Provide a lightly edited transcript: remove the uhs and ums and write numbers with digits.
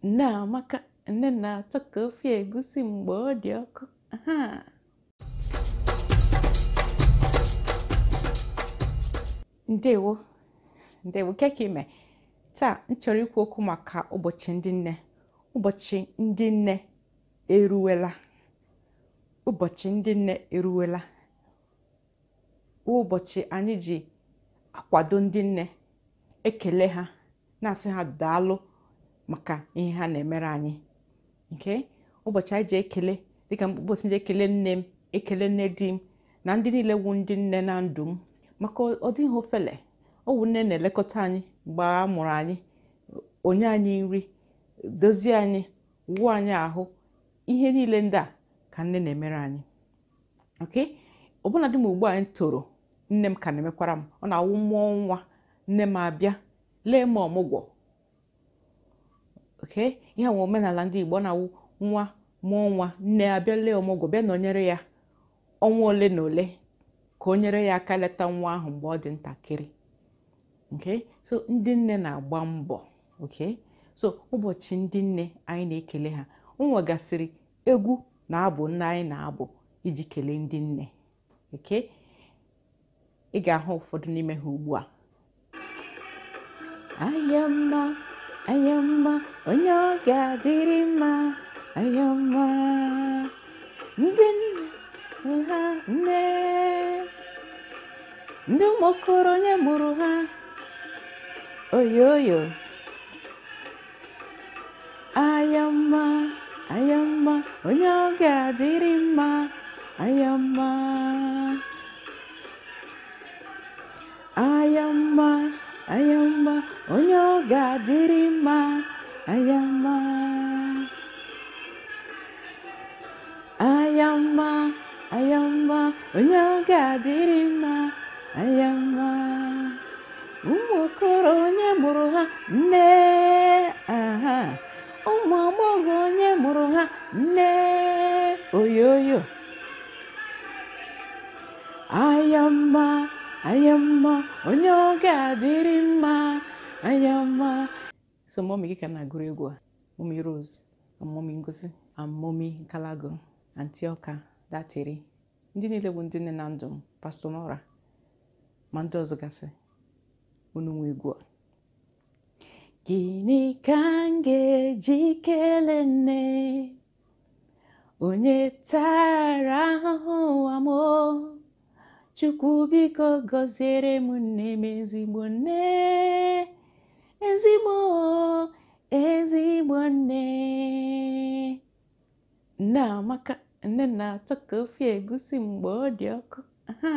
Nne amaka, nne na-atọ ka ofe egusi mgbe ọ dị ọkụ. Aha. Ndewo, ndewo, ke ka ime. Taa m chọrọ ikwu okwu maka ụbọchị ndị nne. Ụbọchị ndị nne eruwela. Ụbọchị ndị nne eruwela. Ụbọchị anyị ji akwado ndị nne, ekele ha, na-asị ha daalụ maka ihe ha na-emere anyị. Okay? Ụbọchị anyị ji ekele, dịka ụbọchị ji ekele nne m, ekele nne di m, na ndị niile wu ndị nne na ndụ m. Maka ọ dịghị ofele, ọ wụ nne na-elekọta anyị mgbe a mụrụ anyị, onye anyị nri, dozie anyị, wụọ anyị ahụ, ihe niile ndị a ka nne na-emere anyị. Okay? Ọbụnadị m ugbu a anyị toro, nne m ka na-emekwara m. Ọ na-awụ mmụọ nwa, nne m abịa lee m ọmụgwọ. Okay? Ihe nwe omenala ndị Igbo, ọ na-awụ nwa mụọ nwa, nne abịa lee ọmụgwọ, bịa nọnyere ya ọnwa ole na ole ka o nyere ya aka leta nwa ahụ mgbe ọ dị ntakịrị. Okay? So ndị nne na-agba mbọ. Okay? So ụbọchị ndị nne anyị na-ekele ha. O nwegasịrị egwu na abụ nne anyị na-abụ iji kelee ndị nne. Okay? Ị ga-ahụ ụfọdụ n'ime ha ugbu a. Ayọmma, ayọmma, onye ọ ga-adịrị mma, ayọmma. Ndị nne ha nne, ndị ụmụ okoro onye mụrụ ha, oyoyo. Ayọmma, ayọmma, onye ọ ga-adịrị mma, ayọmma. Ayọmma, ayọmma, onye ọ ga-adịrị mma, ayọmma. Ayọmma, ayọmma, onye ọ ga-adịrị mma, ayọmma. Ụmụ okoro onye mụrụ ha, nne, aha. Ụmụ agbọghọ onye mụrụ ha, nne, oyoyo. Ayọmma, ayọmma, onye ọ ga-adịrị mma, ayọmma. So mọmi gị ka na-agụrụ egwu a, Mọmi Rose, Mọmi Ngozi, Mọmi Nkalago, Aunty Ọka, Datịrị, ndị niile bụ ndị nne na ndụ m, Pastor Nora, ma ndị ọzọ gasị, unu nwe egwu a. Gịnị ka m ga-eji kelee nne, onye tara ahụhụ ụwa m? Chukwu biko gọziere m nne m, ezigbo nne, ezigbo, ezigbo nne. Nne amaka, nne na-atọ ka ofe egusi mgbe ọ dị ọkụ. Aha.